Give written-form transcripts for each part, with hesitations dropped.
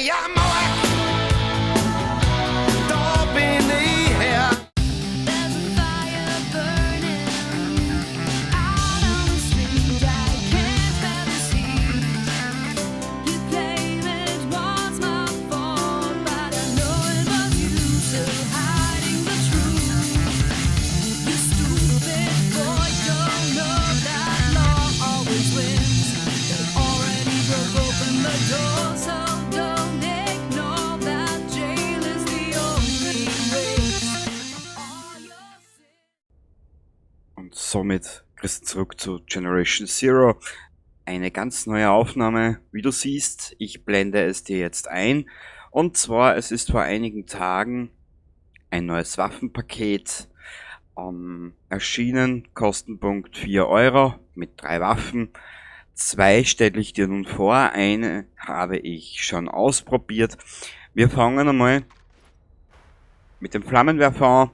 Steiermark, da bin ich her. There's a fire burning out on the street. I can't bear this heat. You claim it was my fault, but I know it was you still hiding the truth. You stupid boy, don't know that law always wins. They already broke open the door, so don't ignore that jail is the only race. All your sins. Und somit grüß zurück zu Generation Zero. Eine ganz neue Aufnahme. Wie du siehst, ich blende es dir jetzt ein. Und zwar, es ist vor einigen Tagen ein neues Waffenpaket erschienen. Kostenpunkt 4 Euro mit 3 Waffen. 2 stelle ich dir nun vor, eine habe ich schon ausprobiert. Wir fangen einmal mit dem Flammenwerfer an.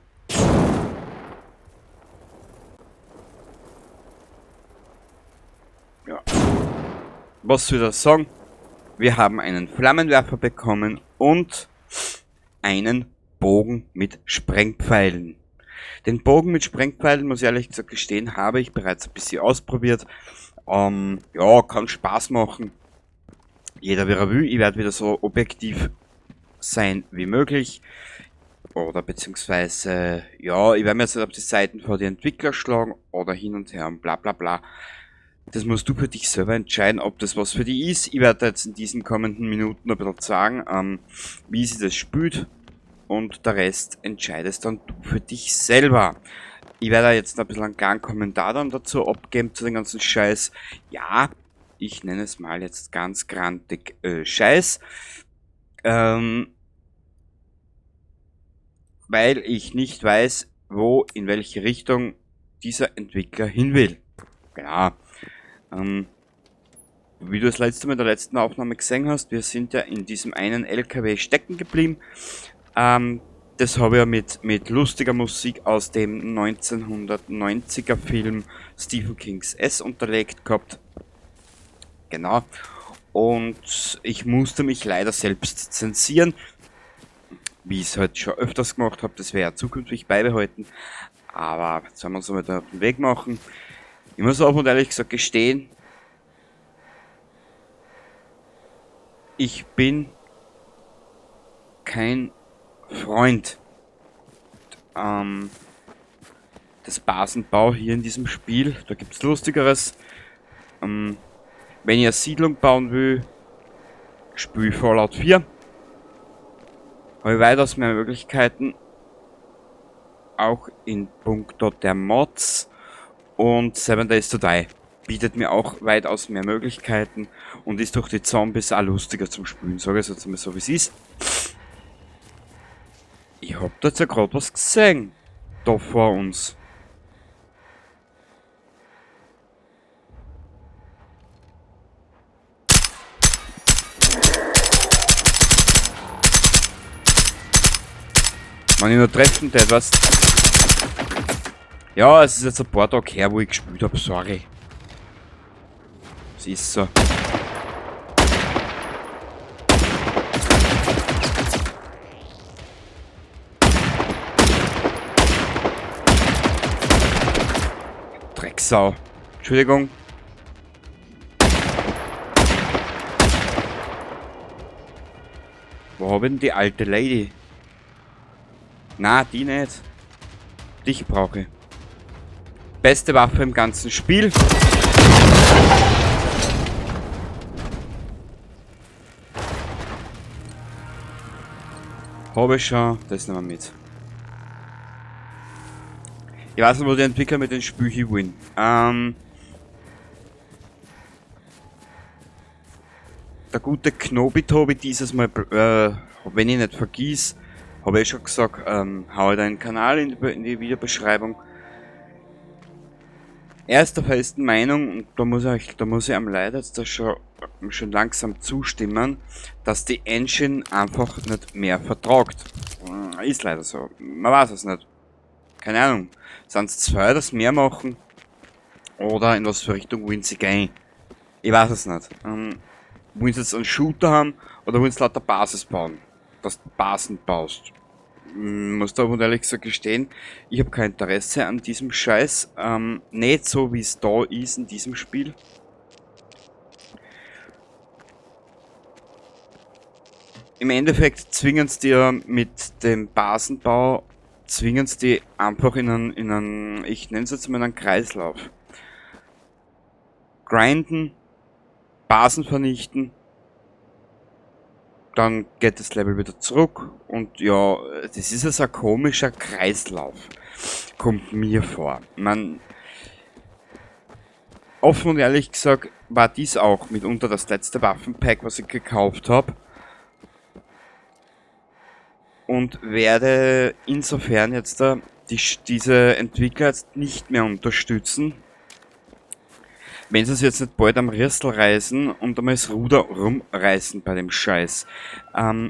Ja. Was soll ich da sagen? Wir haben einen Flammenwerfer bekommen und einen Bogen mit Sprengpfeilen. Den Bogen mit Sprengpfeilen, muss ich ehrlich gesagt gestehen, habe ich bereits ein bisschen ausprobiert. Ja, kann Spaß machen. Jeder wie er will. Ich werde wieder so objektiv sein wie möglich. Oder beziehungsweise, ja, ich werde mir jetzt nicht auf die Seiten vor die Entwickler schlagen oder hin und her und bla bla bla. Das musst du für dich selber entscheiden, ob das was für dich ist. Ich werde jetzt in diesen kommenden Minuten ein bisschen sagen, wie sich das spielt. Und der Rest entscheidest dann du für dich selber. Ich werde da jetzt noch ein bisschen einen kleinen Kommentar dann dazu abgeben, zu dem ganzen Scheiß. Ja, ich nenne es mal jetzt ganz grantig Scheiß. Weil ich nicht weiß, in welche Richtung dieser Entwickler hin will. Genau. Wie du das letzte Mal in der letzten Aufnahme gesehen hast, wir sind ja in diesem einen LKW stecken geblieben. Das habe ich ja mit lustiger Musik aus dem 1990er Film Stephen Kings Es unterlegt gehabt. Genau. Und ich musste mich leider selbst zensieren, wie ich es halt schon öfters gemacht habe. Das werde ich ja zukünftig beibehalten. Aber jetzt werden wir uns mal auf den Weg machen. Ich muss auch und ehrlich gesagt gestehen, ich bin kein Freund des Basenbau hier in diesem Spiel. Da gibt's Lustigeres. Wenn ich eine Siedlung bauen will, spiel ich Fallout 4. Habe ich weitaus mehr Möglichkeiten, auch in puncto der Mods. Und 7 Days to Die bietet mir auch weitaus mehr Möglichkeiten und ist durch die Zombies auch lustiger zum Spielen. Sag ich jetzt mal so, wie's ist. Ich hab da jetzt ja grad was gesehen. Da vor uns. Wenn ich nur treffen tät, was? Ja, es ist jetzt ein paar Tage her, wo ich gespielt hab, sorry. Es ist so. Drecksau. Entschuldigung. Wo hab ich denn die alte Lady? Na, die nicht. Dich brauche ich. Beste Waffe im ganzen Spiel. Hab ich schon. Das nehmen wir mit. Ich weiß nicht, wo die Entwickler mit dem Spiel hin wollen. Der gute Knobi-Tobi dieses Mal, wenn ich nicht vergiss, habe ich schon gesagt, hau ich deinen Kanal in die Videobeschreibung. Er ist der festen Meinung, und da muss ich am leider jetzt da schon langsam zustimmen, dass die Engine einfach nicht mehr vertragt. Ist leider so. Man weiß es nicht. Keine Ahnung. Sind's 2, das mehr machen? Oder in was für Richtung wollen sie gehen? Ich weiß es nicht. Wollen sie jetzt einen Shooter haben oder wollen sie lauter Basis bauen? Dass du Basen baust. Muss da ehrlich gesagt gestehen, ich habe kein Interesse an diesem Scheiß. Nicht so, wie es da ist in diesem Spiel. Im Endeffekt zwingen sie dir mit dem Basenbau, zwingen sie die einfach in einen, ich nenne es jetzt mal einen Kreislauf. Grinden, Basen vernichten, dann geht das Level wieder zurück und ja, das ist ja so ein komischer Kreislauf, kommt mir vor. Man, offen und ehrlich gesagt, war dies auch mitunter das letzte Waffenpack, was ich gekauft hab. Und werde insofern jetzt da diese Entwickler jetzt nicht mehr unterstützen, wenn sie es jetzt nicht bald am Rüssel reißen und einmal das Ruder rumreißen bei dem Scheiß.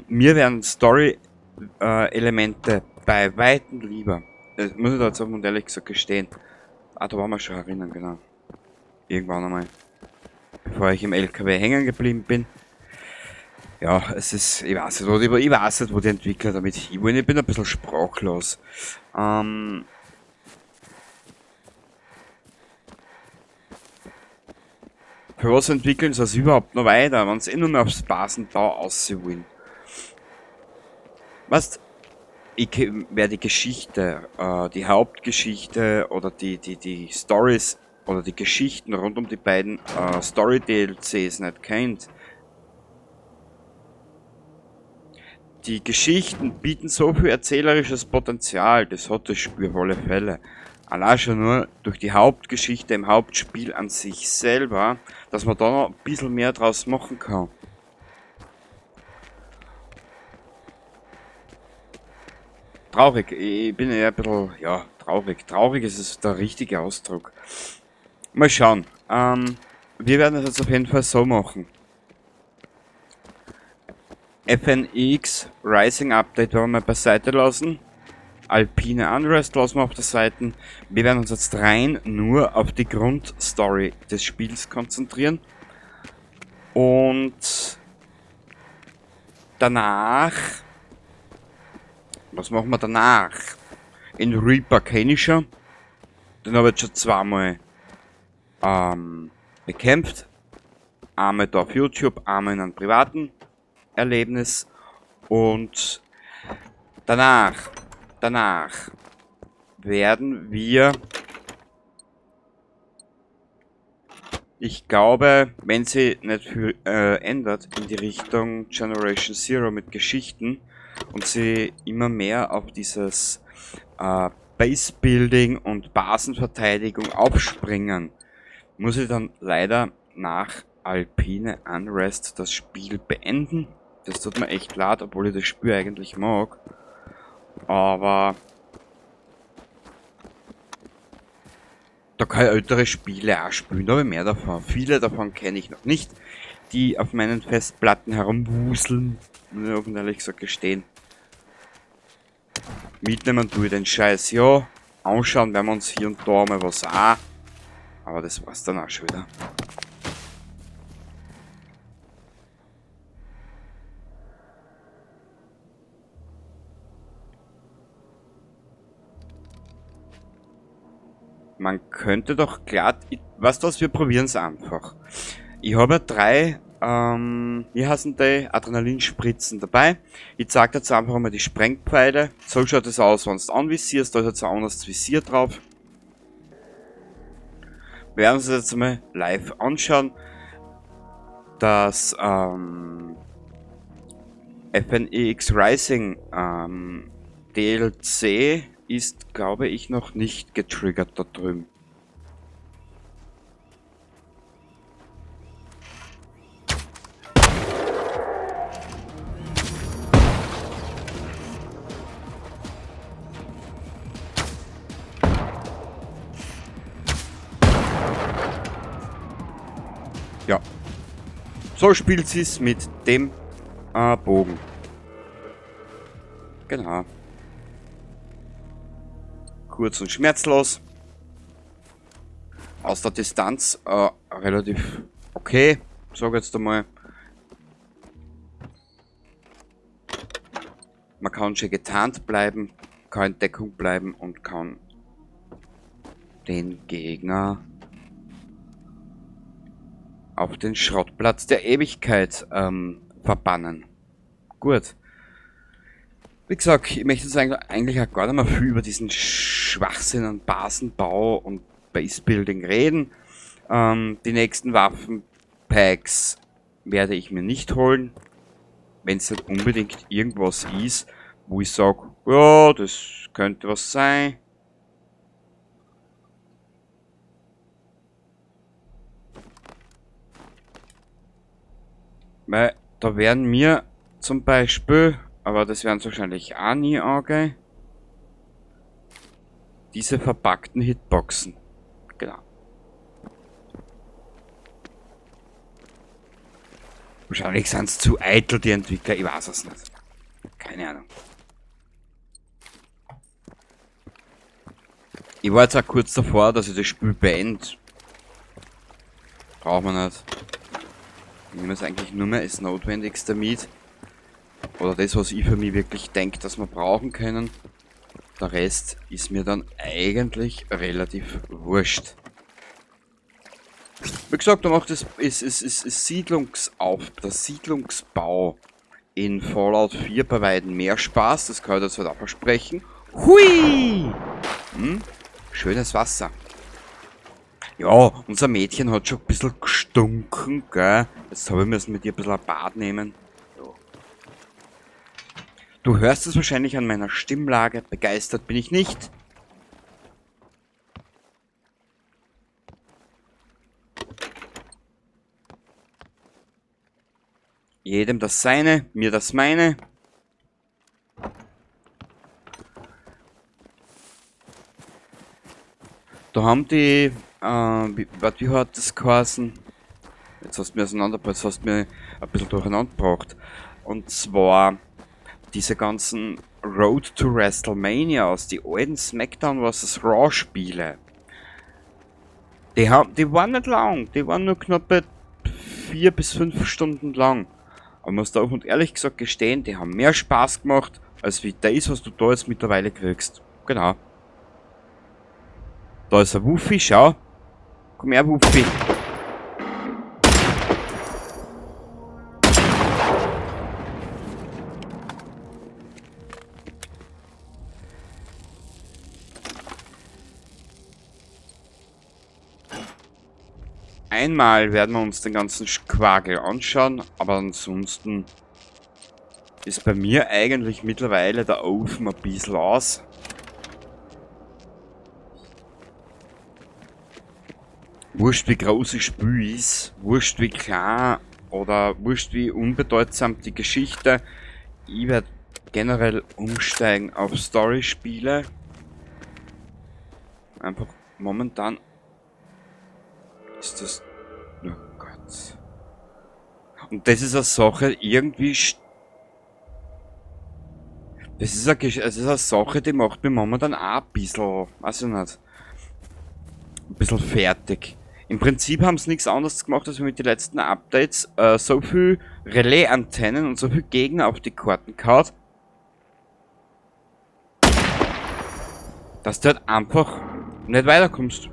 Mir wären Story- Elemente bei Weitem lieber. Das muss ich da jetzt offen und ehrlich gesagt gestehen. Ah, da waren wir schon erinnern, genau. Irgendwann einmal. Bevor ich im LKW hängen geblieben bin. Ja, es ist, ich weiß nicht, wo die, ich weiß nicht, wo die Entwickler damit hinwollen. Ich bin ein bisschen sprachlos. Für was entwickeln sie das überhaupt noch weiter, wenn sie eh nur mehr aufs Basenbau aussehen wollen? Weißt, ich wer die Geschichte, die Hauptgeschichte oder die Stories oder die Geschichten rund um die beiden Story-D L Cs nicht kennt, die Geschichten bieten so viel erzählerisches Potenzial, das hat das Spiel auf alle Fälle. Allein schon nur durch die Hauptgeschichte im Hauptspiel an sich selber, dass man da noch ein bisschen mehr draus machen kann. Traurig, ich bin eher ein bisschen, ja, traurig. Traurig ist es der richtige Ausdruck. Mal schauen. Wir werden es jetzt auf jeden Fall so machen. FNX Rising Update werden wir mal beiseite lassen. Alpine Unrest lassen wir auf der Seite. Wir werden uns jetzt rein nur auf die Grundstory des Spiels konzentrieren. Und danach... Was machen wir danach? In Reaper kenne ich schon. Den habe ich jetzt schon zweimal bekämpft. Einmal da auf YouTube, einmal in einem privaten Erlebnis. Und danach werden wir, ich glaube, wenn sie nicht viel ändert, in die Richtung Generation Zero mit Geschichten und sie immer mehr auf dieses Base-Building und Basenverteidigung aufspringen, muss ich dann leider nach Alpine Unrest das Spiel beenden. Das tut mir echt leid, obwohl ich das Spiel eigentlich mag. Aber da kann ich ältere Spiele auch spielen, da habe ich mehr davon. Viele davon kenne ich noch nicht, die auf meinen Festplatten herumwuseln, muss ich offen ehrlich gesagt gestehen. Mitnehmen tue ich den Scheiß, ja. Anschauen werden wir uns hier und da mal was auch. Aber das war's dann auch schon wieder. Man könnte doch glatt, ich, weißt du was, wir probieren's einfach. Ich habe ja 3 wie heißen die, Adrenalinspritzen dabei. Ich zeig jetzt einfach mal die Sprengpfeile. So schaut es aus, wenn du anvisierst. Da ist jetzt ein anderes Visier drauf. Wir werden uns das jetzt mal live anschauen. Das FNX Rising DLC ist, glaube ich, noch nicht getriggert da drüben. Ja. So spielt sie's mit dem Bogen. Genau. Kurz und schmerzlos. Aus der Distanz relativ okay, sag jetzt einmal. Man kann schon getarnt bleiben, kann in Deckung bleiben und kann den Gegner auf den Schrottplatz der Ewigkeit verbannen. Gut. Wie gesagt, ich möchte jetzt eigentlich auch gar nicht mehr viel über diesen Schwachsinn an Basenbau und Basebuilding reden. Die nächsten Waffenpacks werde ich mir nicht holen, wenn's nicht unbedingt irgendwas ist, wo ich sag, ja, das könnte was sein. Weil da werden mir zum Beispiel, aber das werden sie wahrscheinlich auch nie angehen, diese verpackten Hitboxen. Genau. Wahrscheinlich sind's zu eitel, die Entwickler, ich weiß es nicht. Keine Ahnung. Ich war jetzt auch kurz davor, dass ich das Spiel beende. Braucht man nicht. Ich nehme es eigentlich nur mehr das Notwendigste mit. Oder das, was ich für mich wirklich denke, dass wir brauchen können. Der Rest ist mir dann eigentlich relativ wurscht. Wie gesagt, da macht es, ist, ist, ist, ist Siedlungsauf, der Siedlungsbau in Fallout 4 bei weitem mehr Spaß. Das kann ich dazu auch versprechen. Hui! Schönes Wasser. Ja, unser Mädchen hat schon ein bisschen gestunken, gell? Jetzt hab ich müssen mit ihr ein bisschen ein Bad nehmen. Ja. Du hörst es wahrscheinlich an meiner Stimmlage. Begeistert bin ich nicht. Jedem das Seine, mir das Meine. Da haben die, wie, warte, wie hat das geheißen? Jetzt hast du mir auseinander, jetzt hast du mir ein bisschen durcheinander gebracht. Und zwar diese ganzen Road to WrestleMania aus die alten SmackDown vs. Raw Spiele. Die waren nicht lang, die waren nur knappe 4 bis 5 Stunden lang. Aber man muss da auch und ehrlich gesagt gestehen, die haben mehr Spaß gemacht, als wie das, was du da jetzt mittlerweile kriegst. Genau. Da ist ein Wuffi, schau. Komm her, Wuffi. Einmal werden wir uns den ganzen Quagel anschauen, aber ansonsten ist bei mir eigentlich mittlerweile der Ofen ein bisschen aus. Wurscht wie groß das Spiel ist, wurscht wie klein oder wurscht wie unbedeutsam die Geschichte. Ich werd generell umsteigen auf Story-Spiele. Einfach momentan ist das... Oh Gott. Und das ist eine Sache, irgendwie das ist eine Gesch-, es ist eine Sache, die macht mich momentan auch ein bisschen, weiß ich nicht, ein bisschen fertig. Im Prinzip haben sie nichts anderes gemacht, als wir mit den letzten Updates so viel Relais-Antennen und so viel Gegner auf die Karten gehauen, dass du halt einfach nicht weiterkommst.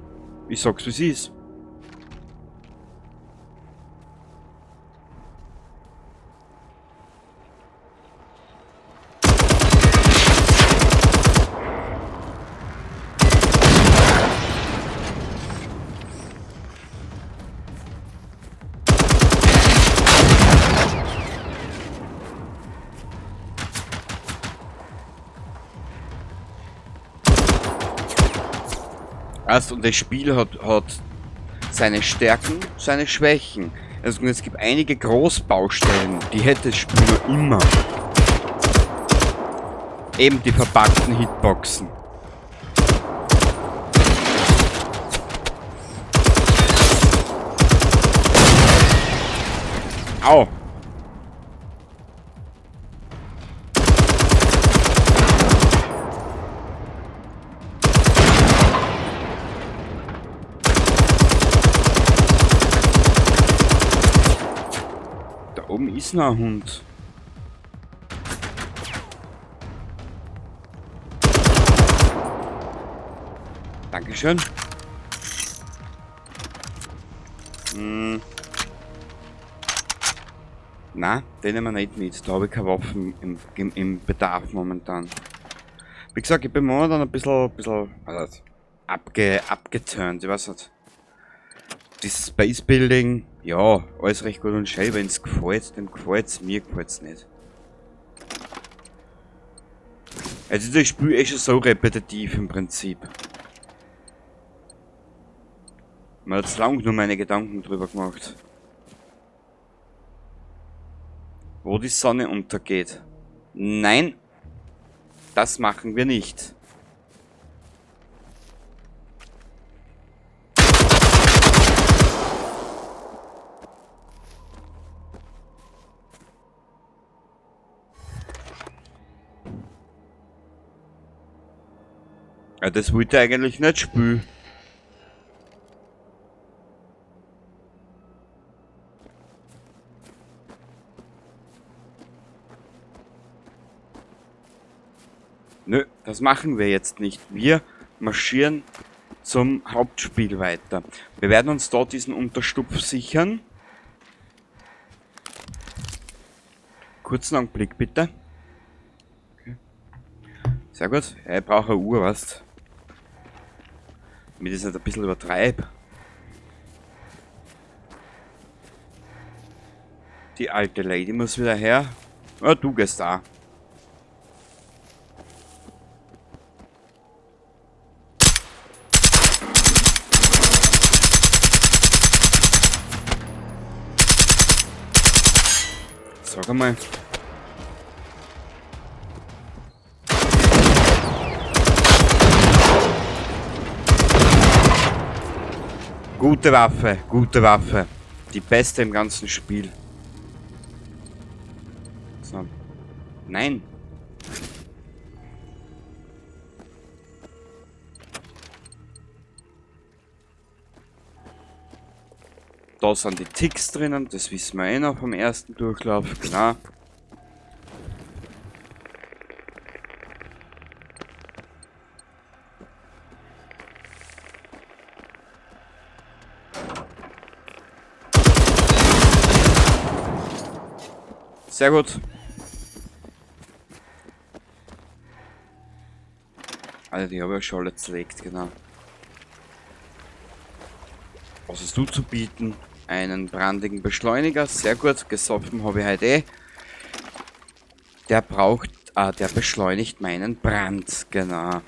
Ich sag's, wie es ist. Erst und das Spiel hat seine Stärken, seine Schwächen. Also es gibt einige Großbaustellen, die hätte das Spiel noch immer. Eben die verpackten Hitboxen. Au! Da oben ist noch ein Hund. Dankeschön. Hm. Na, den nehmen wir nicht mit. Da habe ich keine Waffen im Bedarf momentan. Wie gesagt, ich bin momentan ein bisschen also, abgeturnt, ich weiß nicht. Dieses Space Building, ja, alles recht gut und schön, wenn es gefällt, dem gefällt's, mir gefällt's nicht. Also das Spiel ist schon so repetitiv im Prinzip. Man hat lang nur meine Gedanken drüber gemacht. Wo die Sonne untergeht. Nein, das machen wir nicht. Ja, das wollte ich eigentlich nicht spielen. Nö, das machen wir jetzt nicht. Wir marschieren zum Hauptspiel weiter. Wir werden uns dort diesen Unterstupf sichern. Kurzen Augenblick bitte. Okay. Sehr gut. Ja, ich brauche eine Uhr, weißt du. Damit ich es nicht ein bisschen übertreibe. Die alte Lady muss wieder her. Ja, du gehst da. Sag einmal. Gute Waffe, gute Waffe. Die beste im ganzen Spiel. So. Nein. Da sind die Ticks drinnen, das wissen wir eh noch vom ersten Durchlauf, klar. Sehr gut. Also die habe ich ja schon alle zerlegt, genau. Was hast du zu bieten? Einen brandigen Beschleuniger, sehr gut. Gesoffen habe ich heute eh. Der braucht, der beschleunigt meinen Brand, genau.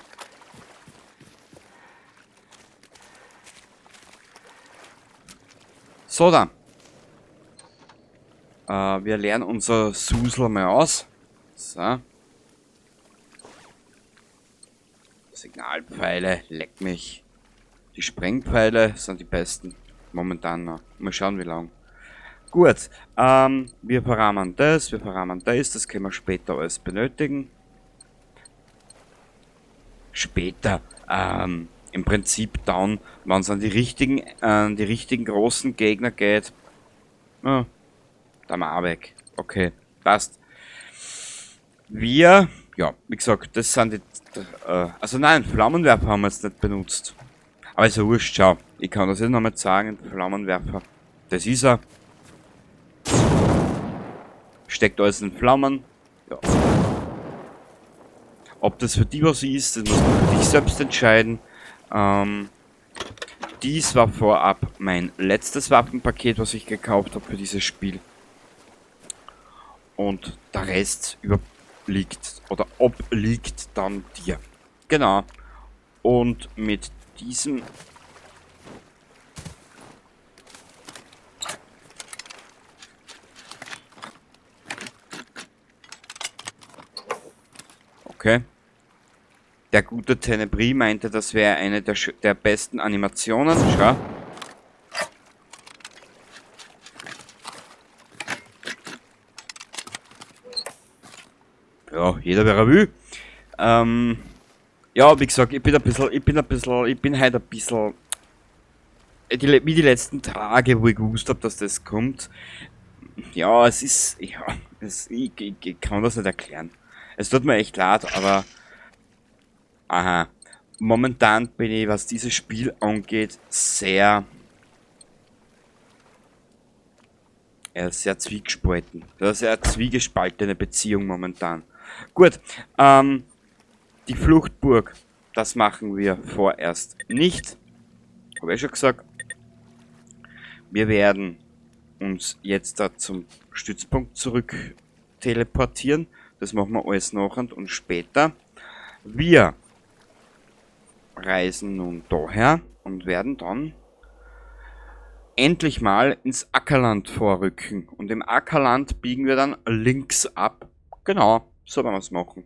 So da. Wir lernen unser Susel mal aus. So. Signalpfeile, leck mich. Die Sprengpfeile sind die besten. Momentan noch. Mal schauen, wie lang. Gut, wir verrahmen das, wir verrahmen das. Das können wir später alles benötigen. Später. Im Prinzip dann, wenn es an die richtigen großen Gegner geht. Ja, da mal auch weg. Okay, passt. Wir, ja, wie gesagt, das sind die, also nein, Flammenwerfer haben wir jetzt nicht benutzt. Aber ist ja wurscht, schau. Ich kann das jetzt nochmal sagen, Flammenwerfer. Das ist er. Steckt alles in Flammen. Ja. Ob das für dich was ist, das musst du für dich selbst entscheiden. Dies war vorab mein letztes Waffenpaket, was ich gekauft habe für dieses Spiel. Und der Rest überliegt oder obliegt dann dir. Genau. Und mit diesem okay. Der gute Tenebri meinte, das wäre eine der besten Animationen. Schau. Ja, jeder wer er will. Ja, wie gesagt, ich bin halt ein bisschen, wie die letzten Tage, wo ich gewusst hab, dass das kommt. Ja, es ist, ja, es, ich, ich, ich kann das nicht erklären. Es tut mir echt leid, aber, aha. Momentan bin ich, was dieses Spiel angeht, sehr, ja, sehr zwiegespalten. Das ist eine sehr zwiegespaltene Beziehung momentan. Gut, die Fluchtburg, das machen wir vorerst nicht. Hab ich schon gesagt. Wir werden uns jetzt da zum Stützpunkt zurück teleportieren. Das machen wir alles nachher und später. Wir reisen nun daher und werden dann endlich mal ins Ackerland vorrücken. Und im Ackerland biegen wir dann links ab. Genau, so werden wir's machen.